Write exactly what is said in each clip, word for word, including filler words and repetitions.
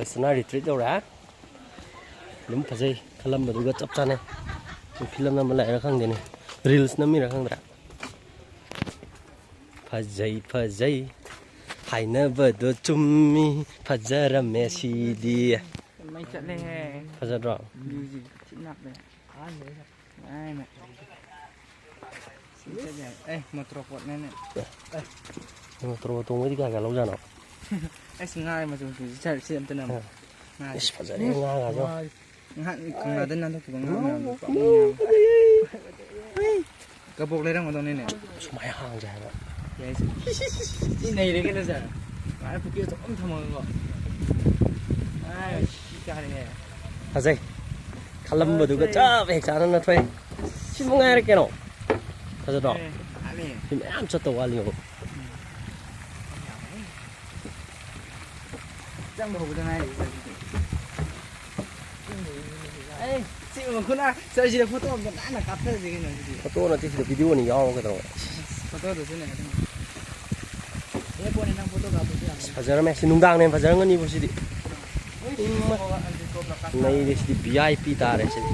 ꯁꯅꯥ retreat ꯌꯧꯔꯦ꯫ ꯑꯗꯨꯝ ꯐꯖꯩ, ꯈꯜꯂꯝꯕꯗꯨꯒ ꯆꯞ ꯆꯥꯅꯩ꯫ ꯐꯤꯂꯝ ꯅꯝꯕ ꯂꯥꯛꯏꯔꯥ ꯈꯪꯗꯦꯅꯦ, reels ꯅꯝꯃꯤꯔꯥ ꯈꯪꯗ꯭ꯔꯦ꯫ ꯐꯖꯩ ꯐꯖꯩ ꯍꯥꯏꯅꯕꯗꯣ ꯆꯨꯝꯃꯤ, ꯐꯖꯔꯝꯃꯦ ꯁꯤꯗꯤ꯫ ꯃꯩ ꯆꯠꯂꯦꯍꯦ꯫ ꯐꯖꯗ꯭ꯔꯣ? Viewꯁꯤ ꯊꯤ ꯅꯥꯞꯄꯦ꯫ ꯅꯨꯡꯉꯥꯏꯅ꯫ ꯁꯤ ꯆꯠ ꯌꯥꯏ꯫ ꯑꯦ, ꯃꯣꯇꯣꯔ ꯕꯣꯠꯅꯦꯅꯦ꯫ ꯑꯦ, ꯃꯣꯇꯣꯔ ꯕꯣꯠ ꯇꯣꯡꯕꯩꯗꯤ ꯀꯌꯥ ꯀꯌꯥ ꯂꯧꯖꯥꯠꯅꯣ? ꯑꯩꯁ, ꯉꯥ ꯃꯆꯨ ꯃꯆꯨꯁꯤ ꯆꯠ-, ꯁꯤ ꯑꯝꯇ ꯅꯝꯃꯣ꯫ ꯑ꯫ ꯉꯥꯁꯦ꯫ ꯏꯁ, ꯐꯖꯔꯦ ꯉꯥꯒꯁꯦ꯫ ꯉꯥ-, ꯉꯥꯏꯍꯥꯛ ꯀꯪꯂꯥꯗ ꯅꯥꯟꯊꯣꯛꯈꯤꯕ ꯉꯥ ꯃꯌꯥꯝꯗꯣ ꯄꯨꯂꯞ ꯉꯥ꯫ ꯀꯕꯣꯛ ꯂꯩꯔꯝꯒꯗꯧꯅꯤꯅꯦ꯫ ꯁꯨꯃꯥꯏꯅ ꯍꯥꯡꯁꯦ ꯍꯥꯏꯕ꯫ ꯌꯥꯏꯁꯦ꯫ ꯁꯤ ꯅꯩꯔꯦ ꯀꯩꯅꯣ ꯁꯦ꯫ ꯁꯨꯃꯥꯏꯅ ꯄꯨꯈ꯭ꯔꯤ ꯑꯆꯧꯕ ꯑꯃ ꯊꯝꯃꯒꯀꯣ꯫ ꯑꯥꯏ, ꯁꯤ ꯀꯥꯔꯦꯅꯦ꯫ ꯐꯖꯩ꯫ ꯈꯜꯂꯝꯕꯗꯨꯒ ꯐꯖꯩ꯫ ꯆꯞ ꯍꯦꯛ ꯆꯥꯟꯅꯅ ꯊꯣꯛꯑꯦ꯫ ꯁꯤ ꯃꯉꯥꯏꯔꯦ ꯀꯩꯅꯣ꯫ ꯐꯖꯗ꯭ꯔꯣ? ꯑꯦ, ꯃꯥꯅꯦ꯫ ꯁꯤ ꯃꯌꯥꯝ ꯆꯠꯇꯧ ꯋꯥꯠꯂꯤꯉꯣ꯫ ꯆꯪꯕ ꯍꯧꯕꯗ ꯉꯥꯏꯔꯤ꯫ ꯑꯩ ꯁꯤ ꯃꯈꯨꯅ ꯆꯠꯁꯤꯗ ꯐꯣꯇꯣ ꯑꯝꯇ ꯅꯥꯟꯅ ꯀꯥꯞꯊꯔꯁꯤ ꯀꯩꯅꯣ ꯑꯗꯨꯗꯤ꯫ ꯐꯣꯇꯣ ꯅꯠꯇꯦ, ꯁꯤꯗ ꯚꯤꯗꯤꯑꯣꯅꯤ, ꯌꯥꯎꯔꯣ ꯀꯩꯗꯧꯔꯒꯦ? ꯐꯣꯇꯣꯗꯨꯁꯨꯅꯦ ꯑꯗꯨꯝ꯫ ꯑꯦ, ꯀꯣꯟꯅ ꯅꯪ ꯐꯣꯇꯣ ꯀꯥꯞꯄꯁꯨ ꯌꯥꯅꯤ꯫ ꯑꯁ, ꯐꯖꯔꯝꯃꯦ꯫ ꯁꯤ ꯅꯨꯡꯗꯥꯡꯅ ꯍꯦꯟꯅ ꯐꯖꯔꯝꯒꯅꯤꯕꯣ ꯁꯤꯗꯤ꯫ ꯏꯃꯥ꯫ ꯅꯩꯔꯦ ꯁꯤꯗꯤ, ꯚꯤ ꯑꯥꯏ ꯄꯤ ꯇꯥꯔꯦ ꯁꯤꯗꯤ꯫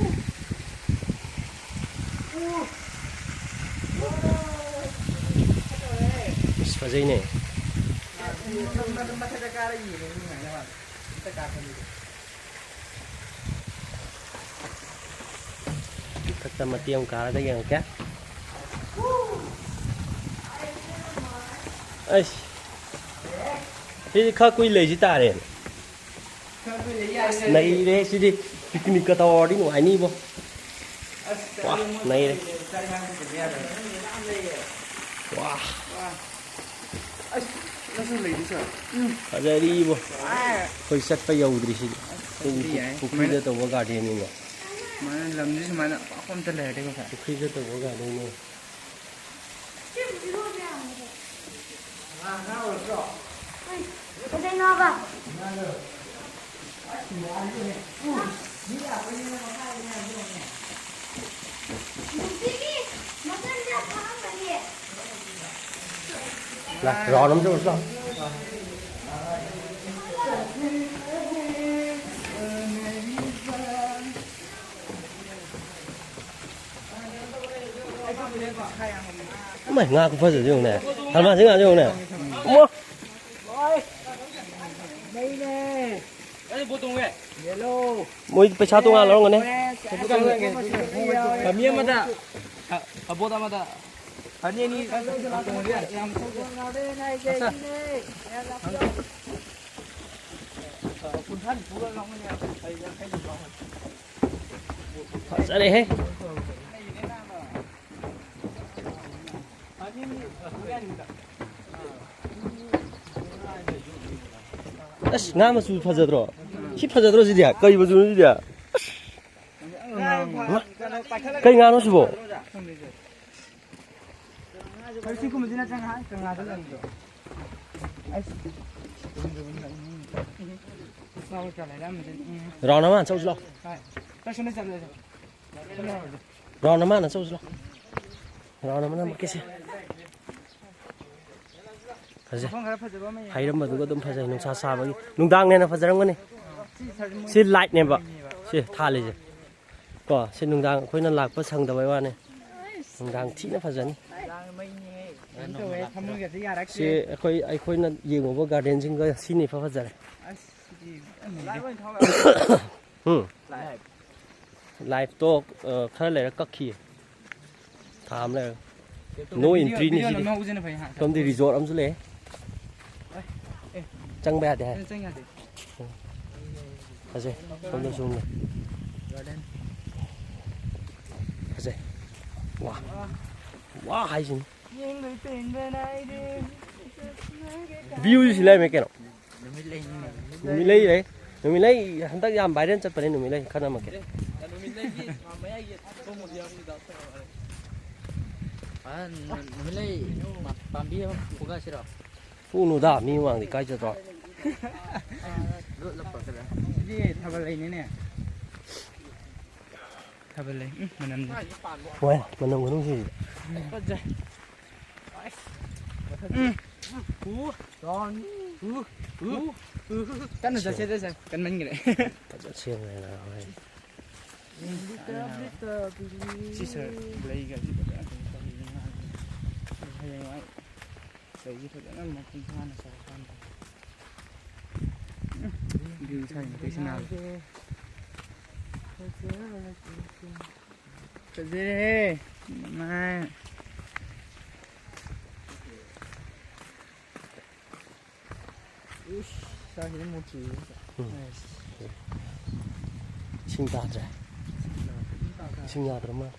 ꯏꯁ, ꯐꯖꯩꯅꯦ꯫ ꯃꯊꯛꯇ ꯃꯇꯦꯛ ꯑꯃ ꯀꯥꯔꯒ ꯌꯦꯡꯉꯛꯀꯦ꯫ ꯑꯩꯁ, ꯁꯤꯗꯤ ꯈꯔ ꯀꯨꯏ ꯂꯩꯁꯤ ꯇꯥꯔꯦꯅꯦ꯫ ꯑꯁ, ꯅꯩꯔꯦ ꯁꯤꯗꯤ꯫ Picnic ꯀ ꯇꯧꯔꯗꯤ ꯅꯨꯡꯉꯥꯏꯅꯤꯕꯣ꯫ ꯑꯁ, ꯋꯥ, ꯅꯩꯔꯦ꯫ ꯋꯥ꯫ ꯑꯁ, ꯅꯪꯁꯨ ꯂꯩꯔꯤ, ꯁꯥꯔ꯫ ꯎꯝ꯫ ꯐꯖꯔꯤꯕꯣ꯫ ꯑꯥ꯫ ꯑꯩꯈꯣꯏ ꯆꯠꯄ ꯌꯧꯗ꯭ꯔꯤ ꯁꯤꯗꯤ꯫ ꯑꯁ, ꯑꯗꯨꯗꯤ ꯌꯥꯏ꯫ ꯄꯨꯈ꯭ꯔꯤꯗ ꯁꯨꯃꯥꯏꯅ, ꯇꯧꯕ garden ꯅꯤꯅꯦ꯫ ꯁꯨꯃꯥꯏꯅ ꯂꯝꯁꯤ ꯁꯨꯃꯥꯏꯅ ꯄꯥꯛꯄ ꯑꯝꯇ ꯂꯩꯔꯗꯤꯀꯣ, ꯁꯥꯔ꯫ ꯄꯨꯈ꯭ꯔꯤꯗ ꯇꯧꯕ garden ꯅꯦ꯫ ꯀꯩꯗꯧꯅꯣꯕ? ꯂꯥ, round ꯑꯃ ꯆꯠꯂꯨꯁꯤ ꯂꯥꯎ꯫ ꯏꯃꯥꯏ, ꯉꯥ ꯈꯨꯐꯖꯗꯤ ꯌꯦꯡꯉꯨꯅꯦ꯫ ꯍꯜꯃꯥꯁꯤ ꯉꯥꯁꯤ ꯌꯦꯡꯉꯨꯅꯦ꯫ ꯑꯃ꯫ ꯃꯣꯏ ꯄꯩꯁꯥ ꯇꯣꯉꯥꯟ ꯂꯧꯔꯝꯒꯅꯤ꯫ ꯃꯤ ꯑꯃꯗ ꯀꯕꯣꯠ ꯑꯃꯗ ꯐꯅꯤ ꯑꯅꯤ꯫ ꯐꯖꯔꯦꯍꯦ꯫ ꯑꯁ, ꯉꯥ ꯃꯆꯨ ꯐꯖꯗ꯭ꯔꯣ? ꯁꯤ ꯐꯖꯗ꯭ꯔꯣ ꯁꯤꯗꯤ? ꯀꯔꯤ ꯃꯆꯨꯅꯣ ꯁꯤꯗꯤ? ꯀꯩ ꯉꯥꯅꯣ ꯁꯤꯕꯣ? ꯁꯤꯒꯨꯝꯕꯁꯤꯅ ꯆꯪꯉꯛꯑ ꯀꯪꯂꯥꯗ ꯂꯩꯕꯗꯣ꯫ ꯑꯩꯁ꯫ ꯆꯥꯎ ꯆꯥꯎ ꯂꯩꯔꯝꯃꯗꯤ꯫ ꯎꯝ꯫ ꯔꯥꯎꯟ ꯑꯃ ꯍꯥꯟꯅ ꯆꯧꯁꯤ ꯂꯥꯎ꯫ ꯍꯣꯏ꯫ ꯆꯠꯁꯤꯅꯦ, ꯆꯠꯂꯁꯦ꯫ ꯔꯥꯎꯟ ꯑꯃ ꯍꯥꯟꯅ ꯆꯧꯁꯤ ꯂꯥꯎ꯫ ꯔꯥꯎꯟ ꯑꯃ ꯅꯝꯃꯛꯀꯦꯁꯦ꯫ ꯐꯖꯩ꯫ ꯃꯐꯝ ꯈꯔ ꯐꯖꯕ ꯑꯃ ꯌꯦꯡꯉꯣ꯫ ꯍꯩꯔꯝꯕꯗꯨꯒ ꯑꯗꯨꯝ ꯐꯖꯩ꯫ ꯅꯨꯡꯁꯥ ꯁꯥꯕꯒꯤ꯫ ꯅꯨꯡꯗꯥꯡꯅ ꯍꯦꯟꯅ ꯐꯖꯔꯝꯒꯅꯤ꯫ ꯁꯤ ꯁꯔ-, ꯃꯣꯏ ꯁꯤ ꯂꯥꯏꯠꯅꯦꯕ꯫ ꯁꯤ ꯊꯥꯜꯂꯤꯁꯦ꯫ ꯀꯣ, ꯁꯤ ꯅꯨꯡꯗꯥꯡ ꯑꯩꯈꯣꯏꯅ ꯂꯥꯛꯄ ꯁꯪꯗꯕꯩ ꯋꯥꯅꯤ꯫ ꯅꯨꯡꯗꯥꯡ ꯊꯤꯅ ꯐꯖꯅꯤ꯫ ꯀꯩꯅꯣ ꯇꯧꯋꯦ, ꯊꯃꯣꯏꯒꯁꯦ ꯁꯤ ꯌꯥꯔꯛꯇ꯭ꯔꯦ꯫ ꯑꯩꯈꯣꯏ, ꯑꯩꯈꯣꯏꯅ ꯌꯦꯡꯉꯨꯕ ꯒꯥꯔꯗꯦꯟꯁꯤꯡꯒ ꯁꯤꯅ ꯏꯐ ꯐꯖꯔꯦ꯫ ꯑꯁ, ꯁꯤꯗꯤ ꯌꯥꯝ ꯅꯨꯡꯉꯥꯏ꯫ ꯎꯝ꯫ ꯂꯥꯏꯐꯇꯣ, ꯑ, ꯈꯔ ꯂꯩꯔ ꯀꯛꯈꯤꯌꯦ꯫ ꯊꯥ ꯑꯃ ꯂꯩꯔꯒ꯫ No entry ꯅꯤ ꯁꯤꯗꯤ꯫ ꯁꯣꯝꯗꯤ ꯔꯤꯖꯣꯔꯠ ꯑꯃꯁꯨ ꯂꯩ꯫ ꯆꯪꯕ ꯌꯥꯗꯦ ꯍꯥꯏ꯫ ꯆꯪ ꯌꯥꯗꯦ꯫ ꯐꯖꯩ꯫ ꯁꯣꯝꯗꯁꯨ ꯑꯃ ꯂꯩ꯫ ꯐꯖꯩ꯫ ꯋꯥ꯫ ꯋꯥ ꯍꯥꯏꯁꯤꯅꯤ꯫ View ꯁꯤ ꯂꯩꯔꯝꯃꯦ ꯀꯩꯅꯣ꯫ ꯅꯨꯃꯤꯠ ꯂꯩꯅꯤꯅꯦ꯫ ꯅꯨꯃꯤꯠ ꯂꯩ ꯂꯩ꯫ ꯅꯨꯃꯤꯠ ꯂꯩ ꯍꯟꯗꯛ ꯌꯥꯝ viral ꯆꯠꯄꯅꯦ ꯅꯨꯃꯤꯠ ꯂꯩ꯫ ꯈꯔ ꯅꯝꯃꯛꯀꯦ꯫ ꯅꯨꯃꯤꯠ ꯂꯩꯒꯤ ꯃꯌꯥꯏꯒꯤ ꯑꯊꯣꯡꯕꯗꯤ ꯌꯥꯎꯕꯅꯤꯗ꯫ ꯑ, ꯅꯨꯃꯤꯠ ꯂꯩ ꯄꯥꯝꯕꯤ ꯑꯃ ꯐꯨꯒꯁꯤꯔꯣ? ꯐꯨꯅꯨꯗ, ꯃꯤ ꯃꯃꯥꯡꯗ ꯏꯀꯥꯏꯖꯗ꯭ꯔꯣ? ꯂꯣꯠꯂ ꯄꯥꯈꯠꯂꯦ꯫ ꯁꯤꯗꯤ ꯊꯥꯕꯜ ꯂꯩꯅꯤꯅꯦ꯫ ꯊꯥꯕꯜ ꯂꯩ꯫ ꯎꯝ, ꯃꯅꯝꯗꯤ꯫ ꯍꯣꯏ, ꯃꯅꯝ ꯃꯅꯨꯡꯁꯤꯗꯤ꯫ ꯐꯖꯩ꯫ ꯎꯝ꯫ ꯎ꯫ ꯎ꯫ ꯎ꯫ ꯀꯟꯅ ꯆꯠꯁꯦ, ꯆꯠꯁꯦ꯫ ꯀꯟꯃꯟꯈ꯭ꯔꯦ꯫ ꯐꯖꯅ ꯁꯦꯝꯈ꯭ꯔꯦ ꯅꯥꯕ꯫ ꯁꯤ ꯁꯥꯔ ꯂꯩꯒꯁꯤ ꯐꯖꯅ ꯀꯩꯅꯣ ꯇꯧꯔꯤ꯫ ꯍꯌꯦꯡꯋꯥꯏ ꯂꯩꯁꯤ ꯐꯖꯅ ꯃꯄꯨꯡ ꯐꯥꯅ ꯆꯥꯎꯔꯀꯥꯟꯗ꯫ ꯎꯝ, view ꯁ꯭ꯋꯥꯏ ꯃꯇꯦꯛꯁꯤ ꯅꯥꯜꯂꯦ꯫ ꯐꯖꯔꯦꯍꯦ! ꯅꯨꯡꯉꯥꯏ꯫ ꯏꯁ, ꯁ꯭ꯋꯥꯏꯁꯤꯗ ꯃꯨꯠꯈꯤꯕ꯫ ꯎꯝ꯫ ꯑꯁ꯫ ꯏꯁꯤꯡ ꯇꯥꯗ꯭ꯔꯦ꯫ ꯏꯁꯤꯡ ꯇꯥꯗ꯭ꯔꯦ꯫ ꯏꯁꯤꯡ ꯌꯥꯗ꯭ꯔ ꯃꯥꯜꯂꯦ꯫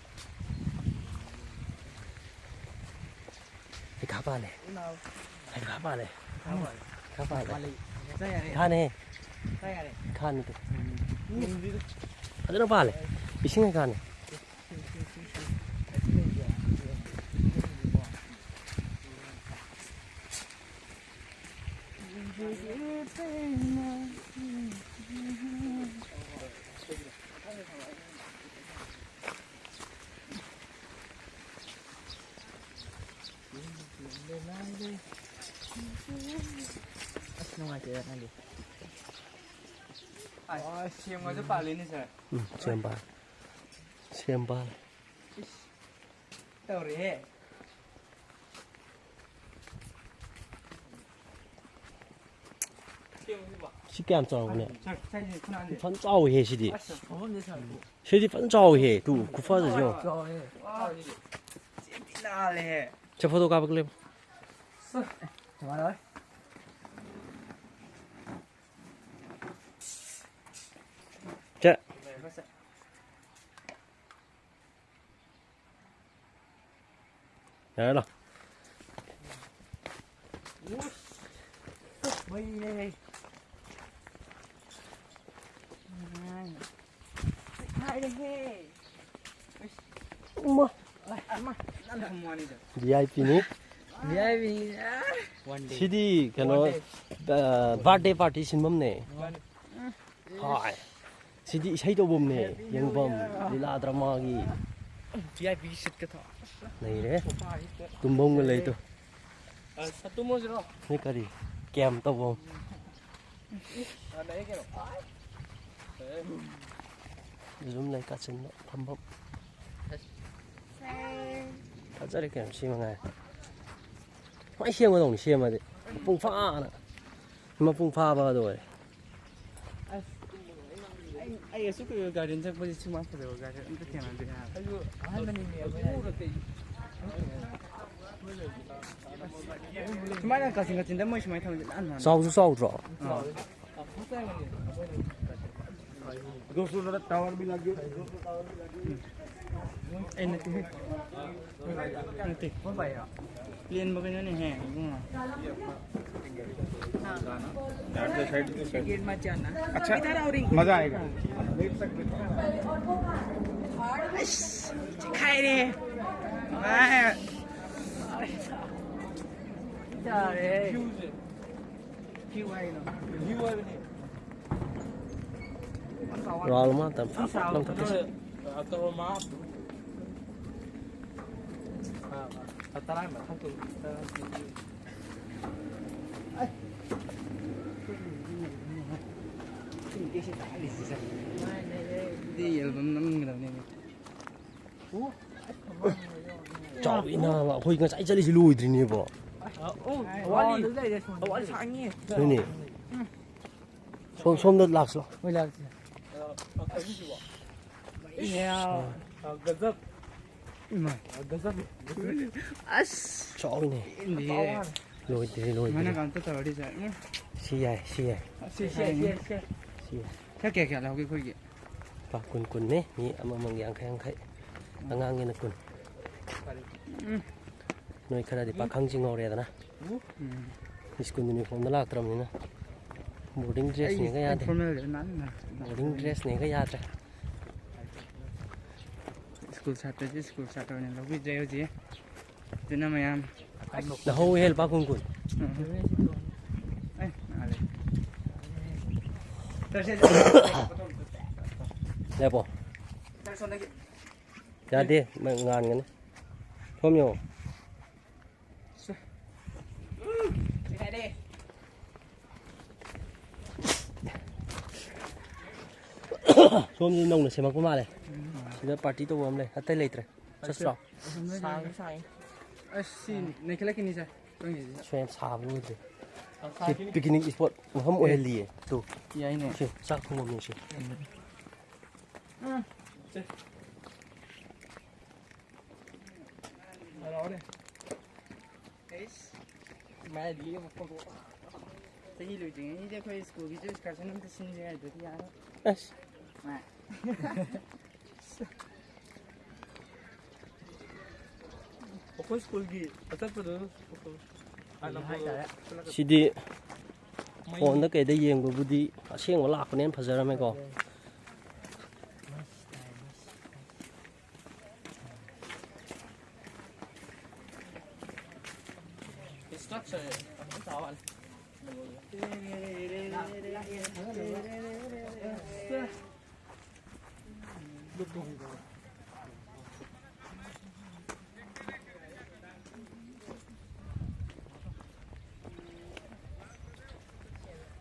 ꯍꯩꯈꯥ ꯄꯥꯜꯂꯦ꯫ ꯍꯩꯈꯥ ꯄꯥꯜꯂꯦ꯫ ꯍꯩꯈꯥ ꯄꯥꯜꯂꯦ꯫ ꯍꯩꯈꯥꯅꯦ꯫ ꯍꯩꯈꯥꯅꯤ ꯇꯨ꯫ ꯐꯖꯅ ꯄꯥꯜꯂꯦ꯫ ꯏꯁꯤꯡ ꯍꯩꯈꯥꯅꯦ꯫ ꯑꯁ, ꯅꯨꯡꯉꯥꯏꯇꯦꯗ ꯅꯪꯗꯤ꯫ ꯑꯁ, ꯁꯦꯝꯒꯁꯨ ꯄꯥꯜꯂꯤꯅꯦ, ꯁꯥꯔ꯫ ꯎꯝ, ꯁꯦꯝ ꯄꯥꯜꯂꯦ꯫ ꯁꯦꯝ ꯄꯥꯜꯂꯦ꯫ ꯏꯁ, ꯇꯧꯔꯦꯍꯦ꯫ ꯁꯤ ꯀꯌꯥꯝ ꯆꯥꯎꯔꯒꯦ? ꯁꯥꯔ, ꯁꯥꯔ, ꯁꯥꯔ, ꯈꯨꯠꯅꯥꯟꯁꯦ꯫ ꯐꯖꯅ ꯆꯥꯎꯋꯤꯍꯦ ꯁꯤꯗꯤ꯫ ꯑꯁ, ꯃꯐꯝꯁꯦ ꯁꯥꯔ꯫ ꯁꯤꯗꯤ ꯐꯖꯅ ꯆꯥꯎꯋꯤꯍꯦ꯫ ꯇꯨ, ꯈꯨꯐꯖꯁꯤ ꯌꯦꯡꯉꯣ꯫ ꯆꯥꯎꯋꯦ꯫ ꯁꯤ ꯊꯤ ꯅꯥꯜꯂꯦꯍꯦ꯫ ꯁꯦ, ꯐꯣꯇꯣ ꯀꯥꯞꯄꯛꯂꯦ꯫ ꯁꯥꯔ, ꯅꯨꯡꯉꯥꯏꯔꯣꯏ꯫ ꯆꯦ꯫ ꯌꯥꯔꯦ ꯂꯥꯎ꯫ ꯃꯩꯅꯦ꯫ ꯍꯥꯏꯔꯦꯍꯦ꯫ ꯎꯃ꯫ ꯑꯃ ꯅꯪ ꯊꯝꯃꯣꯅꯤꯗ꯫ V I P ꯅꯤ꯫ V I P ꯅꯤ꯫ ꯁꯤꯗꯤ ꯀꯩꯅꯣ, ꯕꯥꯔꯗꯦ ꯄꯥꯔꯇꯤ ꯁꯤꯟꯐꯝꯅꯦ꯫ ꯍꯣꯏ꯫ ꯁꯤꯗꯤ ꯏꯁꯩ ꯇꯧꯐꯝꯅꯦ, ꯌꯦꯡꯐꯝ, ꯂꯤꯂꯥ ꯗ꯭ꯔꯃꯥꯒꯤ꯫ V I P ꯁꯤꯠꯀ ꯊꯣꯛ꯫ ꯂꯩꯔꯦ꯫ ꯇꯨꯝꯐꯝꯒ ꯂꯩ ꯇꯨ꯫ ꯑꯁ, ꯇꯨꯝꯃꯣꯁꯤꯔꯣ? ꯅꯣꯏ ꯀꯔꯤ? ꯀꯦꯝ ꯇꯧꯐꯝ꯫ ꯑꯥ, ꯂꯩ ꯀꯩꯅꯣ꯫ ꯑꯗꯨꯝ ꯂꯩ ꯀꯥꯆꯤꯟꯗ ꯐꯝꯐꯝ꯫ ꯐꯖꯔꯦ ꯀꯩꯅꯣ, ꯁꯤ ꯃꯉꯥꯏ꯫ ꯁꯨꯃꯥꯏꯅ ꯁꯦꯝꯒꯗꯧꯅꯤ, ꯁꯦꯝꯃꯗꯤ ꯃꯄꯨꯡ ꯐꯥꯅ, ꯃꯄꯨꯡ ꯐꯥꯕ ꯑꯗꯨ ꯑꯣꯏꯔꯦ꯫ ꯑꯁ, ꯑꯩ, ꯑꯩ ꯑꯁꯨꯛ ꯀꯨꯏꯕ ꯒꯥꯔꯗꯦꯟ ꯆꯠꯄꯁꯤ ꯁꯨꯃꯥꯏꯅ ꯐꯖꯕ ꯒꯥꯔꯗꯦꯟ ꯑꯝꯇ ꯊꯦꯡꯅꯗ꯭ꯔꯤ ꯍꯥꯏꯕ꯫ ꯑꯩꯁꯨ ꯑꯍꯥꯟꯕꯅꯤꯅꯦ꯫ ꯁꯨꯃꯥꯏꯅ ꯀꯥꯆꯤꯟ ꯀꯥꯆꯤꯟꯗ ꯃꯣꯏ ꯁꯨꯃꯥꯏꯅ ꯊꯝꯃꯗꯤ ꯅꯥꯟ ꯅꯥꯟ꯫ ꯆꯥꯎꯁꯨ ꯆꯥꯎꯗ꯭ꯔꯣ? ꯑꯥ꯫ दोस्तों, जरा टावर भी लग गया। ꯑꯩ ꯅꯠꯇꯦ꯫ ꯅꯠꯇꯦ꯫ ꯄ꯭ꯂꯦꯟ ꯃꯈꯩꯅꯅꯦꯍꯦ, ꯏꯕꯨꯡꯉꯣ꯫ ꯁꯥꯏꯠ ꯁꯦ, ꯁꯥꯏꯠ ꯁꯦ꯫ अच्छा, इधर आओ रिंकू। मजा आएगा। ꯑꯁ, ꯆꯤꯛꯈꯥꯏꯔꯦ꯫ ꯋꯥ꯫ ꯆꯥꯔꯦ꯫ ꯔꯥꯎꯟ ꯑꯃ ꯇꯪ ꯐꯠ ꯐꯠ ꯂꯪꯊꯣꯛꯀꯦꯁꯦ꯫ ꯑꯗꯨꯗꯤ ꯑꯦꯜꯕꯝ ꯅꯝꯒꯗꯕꯅꯦ꯫ ꯆꯥꯎꯏ ꯅꯥꯕ, ꯑꯩꯈꯣꯏ ꯉꯁꯥꯏ ꯆꯠꯂꯤꯁꯤ ꯂꯣꯏꯗ꯭ꯔꯤꯅꯦꯕꯣ꯫ ꯑꯣ, ꯋꯥꯠꯂꯤ꯫ ꯋꯥꯠꯂꯤ, ꯁꯥꯡꯉꯤ꯫ ꯑꯗꯨꯅꯦ꯫ ꯁꯣꯝ, ꯁꯣꯝꯗ ꯂꯥꯛꯁꯤ ꯂꯥꯎ꯫ ꯍꯣꯏ, ꯂꯥꯛꯁꯤ꯫ ꯏꯌꯥ꯫ ꯏꯃꯥ꯫ ꯑꯁ꯫ ꯆꯥꯎꯏꯅꯦ꯫ ꯄꯦꯟꯗꯤꯌꯦ꯫ ꯂꯣꯏꯗ꯭ꯔꯤ, ꯂꯣꯏꯗ꯭ꯔꯤ꯫ ꯃꯅꯥ ꯀꯥꯟꯇ ꯇꯧꯔꯗꯤ ꯁꯦ꯫ ꯎꯝ꯫ ꯁꯤ ꯌꯥꯏ, ꯁꯤ ꯌꯥꯏ꯫ ꯁꯤ, ꯁꯤ, ꯁꯤ, ꯁꯤ꯫ ꯁꯤ ꯌꯥꯏ꯫ ꯁꯦ ꯀꯌꯥ ꯀꯌꯥ ꯂꯧꯒꯦ ꯑꯩꯈꯣꯏꯒꯤ? ꯂꯨꯄꯥ ꯀꯨꯟ ꯀꯨꯟꯅꯦ꯫ ꯃꯤ ꯑꯃꯃꯝꯒꯤ ꯌꯥꯡꯈꯩ ꯌꯥꯡꯈꯩ꯫ ꯑꯉꯥꯡꯒꯤꯅ ꯀꯨꯟ꯫ ꯎꯝ꯫ ꯅꯣꯏ ꯈꯔꯗꯤ ꯄꯥꯈꯪ ꯆꯤꯡꯍꯧꯔꯦꯗꯅ꯫ ꯎꯝ꯫ ꯁ꯭ꯀꯨꯜ ꯌꯨꯅꯤꯐꯣꯔꯝꯗ ꯂꯥꯛꯇ꯭ꯔꯕꯅꯤꯅ꯫ ꯕꯣꯔꯗꯤꯡ ꯗ꯭ꯔꯦꯁꯅꯦꯒ ꯑꯩ ꯌꯥꯗꯦ꯫ ꯐꯣꯔꯃꯦꯜꯒ ꯅꯥꯟꯅ ꯕꯣꯔꯗꯤꯡ ꯗ꯭ꯔꯦꯁꯅꯦꯒ ꯌꯥꯗ꯭ꯔꯦ꯫ ꯁ꯭ꯀꯨꯜ ꯁꯥꯇ꯭ꯔꯁꯦ ꯁ꯭ꯀꯨꯜ ꯁꯥꯇ꯭ꯔ ꯑꯣꯏꯅ ꯂꯧꯕꯤꯗ꯭ꯔꯦ ꯍꯧꯖꯤꯛ꯫ ꯑꯗꯨꯅ ꯃꯌꯥꯝ꯫ ꯂꯧꯍꯧꯋꯦ ꯂꯨꯄꯥ ꯀꯨꯟ ꯀꯨꯟ꯫ ꯎꯝ꯫ ꯑꯦ, ꯃꯥꯜꯂꯦ꯫ ꯆꯠꯁꯦ, ꯆꯠꯁꯦ꯫ ꯂꯦꯞꯄꯣ꯫ ꯆꯠꯁꯦ, ꯆꯠꯁꯦ꯫ ꯌꯥꯗꯦ, ꯃꯩ ꯉꯥꯟꯒꯅꯤ꯫ ꯁꯣꯝ ꯌꯦꯡꯉꯣ꯫ ꯁꯣꯝꯁꯤ ꯅꯧꯅ ꯁꯦꯝꯃꯛꯄ ꯃꯥꯜꯂꯦ꯫ ꯁꯤꯗ ꯄꯥꯔꯇꯤ ꯇꯧꯕ ꯑꯃ ꯂꯩ꯫ ꯑꯇꯩ ꯂꯩꯇ꯭ꯔꯦ꯫ ꯆꯠꯁꯤꯔꯣ? ꯁꯥꯡꯉꯤ, ꯁꯥꯡꯉꯤ꯫ ꯑꯁ, ꯁꯤ ꯅꯩꯈꯠꯂꯛꯈꯤꯅꯤ, ꯁꯥꯔ꯫ ꯁꯣ ꯌꯥꯝ ꯁꯥꯕ ꯑꯣꯏꯗ꯭ꯔꯦ꯫ ꯁꯤ ꯄꯤꯛꯅꯤꯛ ꯏꯁꯄꯣꯠ ꯃꯐꯝ ꯑꯣꯏꯍꯜꯂꯤꯌꯦ꯫ ꯇꯨ꯫ ꯌꯥꯏꯅꯦ꯫ ꯁꯤ ꯆꯥꯛ ꯊꯣꯡꯐꯝꯅꯦ ꯁꯤ꯫ ꯆꯍꯤ ꯂꯣꯏꯗ꯭ꯔꯤꯉꯩꯁꯤꯗ ꯑꯩꯈꯣꯏ ꯁ꯭ꯀꯨꯜꯒꯤꯁꯨ ꯑꯦꯛꯁꯀꯔꯁꯟ ꯑꯝꯇ ꯁꯤꯟꯁꯦ ꯍꯥꯏꯗꯨꯗꯤ ꯌꯥꯔꯣꯏ꯫ ꯑꯁ꯫ ꯑꯩꯈꯣꯏ ꯁ꯭ꯀꯨꯜꯒꯤ ꯑꯆꯠꯄꯗꯨ ꯍꯥꯏꯇꯥꯔꯦ꯫ ꯁꯤꯗꯤ ꯐꯣꯟꯗ ꯀꯩꯗ ꯌꯦꯡꯕꯕꯨꯗꯤ ꯑꯁꯦꯡꯕ ꯂꯥꯛꯄꯅ ꯍꯦꯟꯅ ꯐꯖꯔꯝꯃꯦꯀꯣ꯫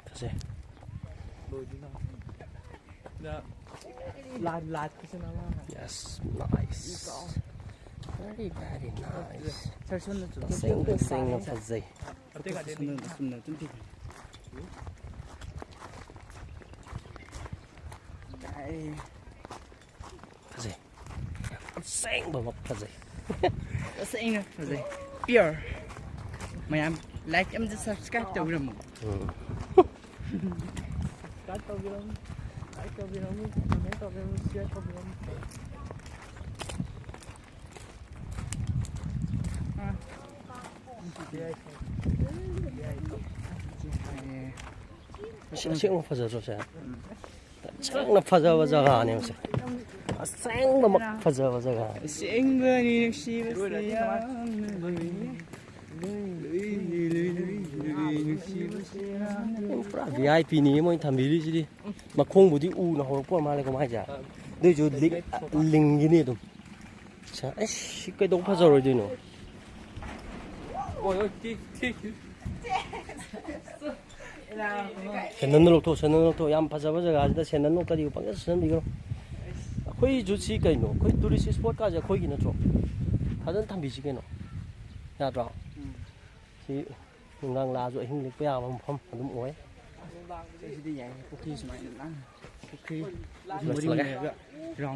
ꯐꯖꯩ꯫ ꯂꯥꯏꯠ, ꯂꯥꯏꯠꯀꯤꯁꯨ ꯅꯃ꯫ Yes, nice. Very, very nice. ꯁꯥꯔ, ꯁꯣꯝꯗ ꯆꯨꯝ-, ꯇꯁꯦꯡ ꯇꯁꯦꯡꯅ ꯐꯖꯩ꯫ ꯁꯣꯝꯗ ꯆꯨꯝꯅ ꯑꯗꯨꯝ ꯄꯤꯕꯤꯌꯨ꯫ ꯐꯖꯩ꯫ ꯑꯁꯦꯡꯕꯃꯛ ꯐꯖꯩ꯫ ꯇꯁꯦꯡꯅ ꯐꯖꯩ꯫ Pure꯫ ꯃꯌꯥꯝ like ꯑꯃꯗꯤ subscribe ꯇꯧꯕꯤꯔꯝꯃꯨ꯫ ꯎꯝ꯫ Subscribe ꯇꯧꯕꯤꯔꯝꯃꯨ, like ꯇꯧꯕꯤꯔꯝꯃꯨ, comment ꯇꯧꯕꯤꯔꯝꯃꯨ, share ꯇꯧꯕꯤꯔꯝꯃꯨ꯫ ꯑꯥ꯫ ꯁꯤ ꯑꯁꯦꯡꯕ ꯐꯖꯗ꯭ꯔꯣ ꯁꯦ? ꯎꯝ꯫ ꯑꯁꯦꯡꯅ ꯐꯖꯕ ꯖꯒꯥꯅꯦ ꯃꯁꯦ꯫ ꯑꯁꯦꯡꯕꯃꯛ ꯐꯖꯕ ꯖꯒꯥꯅꯦ꯫ ꯑꯁꯦꯡꯕꯅꯤ ꯅꯨꯡꯁꯤꯕꯁꯦ ꯌꯥꯝꯅ ꯂꯨꯏ꯫ ꯂꯨꯏ, ꯂꯨꯏ, ꯂꯨꯏ, ꯂꯨꯏ, ꯂꯨꯏ, ꯅꯨꯡꯁꯤꯕꯁꯦ ꯌꯥꯝꯅ ꯂꯨꯏ꯫ ꯄꯨꯔꯥ V I P ꯅꯤ ꯃꯣꯏꯅ ꯊꯝꯕꯤꯔꯤꯁꯤꯗꯤ꯫ ꯃꯈꯣꯡꯕꯨꯗꯤ ꯎꯅ ꯍꯧꯔꯛꯄ ꯑꯣꯏꯔ ꯃꯥꯜꯂꯦꯀꯣ ꯃꯥꯏꯁꯦ꯫ ꯑꯗꯨꯏꯁꯨ ꯂꯤꯡ-, ꯂꯤꯡꯒꯤꯅꯤ ꯑꯗꯨꯝ꯫ ꯁꯦ, ꯑꯩꯁ, ꯁꯤ ꯀꯩꯗꯧ ꯐꯖꯔꯣꯏꯗꯣꯏꯅꯣ? ꯁꯦꯟꯗꯜꯗꯣ ꯂꯧꯊꯣꯛ, ꯁꯦꯟꯗꯜ ꯂꯧꯊꯣꯛ꯫ ꯌꯥꯝ ꯐꯖꯕ ꯖꯒꯥꯁꯤꯗ ꯁꯦꯟꯗꯜꯅꯣ ꯀꯔꯤꯑꯣ ꯄꯪꯆꯠ ꯆꯠꯁꯟꯕꯤꯒꯅꯨ꯫ ꯑꯩꯈꯣꯏꯁꯨ ꯁꯤ ꯀꯩꯅꯣ? ꯑꯩꯈꯣꯏ tourist spot ꯀꯥꯁꯦ ꯑꯩꯈꯣꯏꯒꯤ ꯅꯠꯇ꯭ꯔꯣ? ꯐꯖꯅ ꯊꯝꯕꯤꯁꯤ ꯀꯩꯅꯣ꯫ ꯌꯥꯗ꯭ꯔꯣ? ꯎꯝ꯫ ꯁꯤ ꯅꯨꯡꯗꯥꯡ ꯂꯥꯛꯑꯁꯨ ꯑꯍꯤꯡ ꯂꯦꯛꯄ ꯌꯥꯕ ꯃꯐꯝ ꯑꯗꯨꯝ ꯑꯣꯏ꯫ ꯁꯤꯗꯤ ꯌꯥꯏ, ꯄꯨꯈ꯭ꯔꯤ ꯁꯨꯃꯥꯏꯅ ꯂꯥꯡ-, ꯄꯨꯈ꯭ꯔꯤ ꯂꯣꯏꯁꯤꯜꯂꯒꯦ꯫ ꯃꯔꯤꯡ ꯂꯩꯔꯒ ꯔꯥꯎꯟ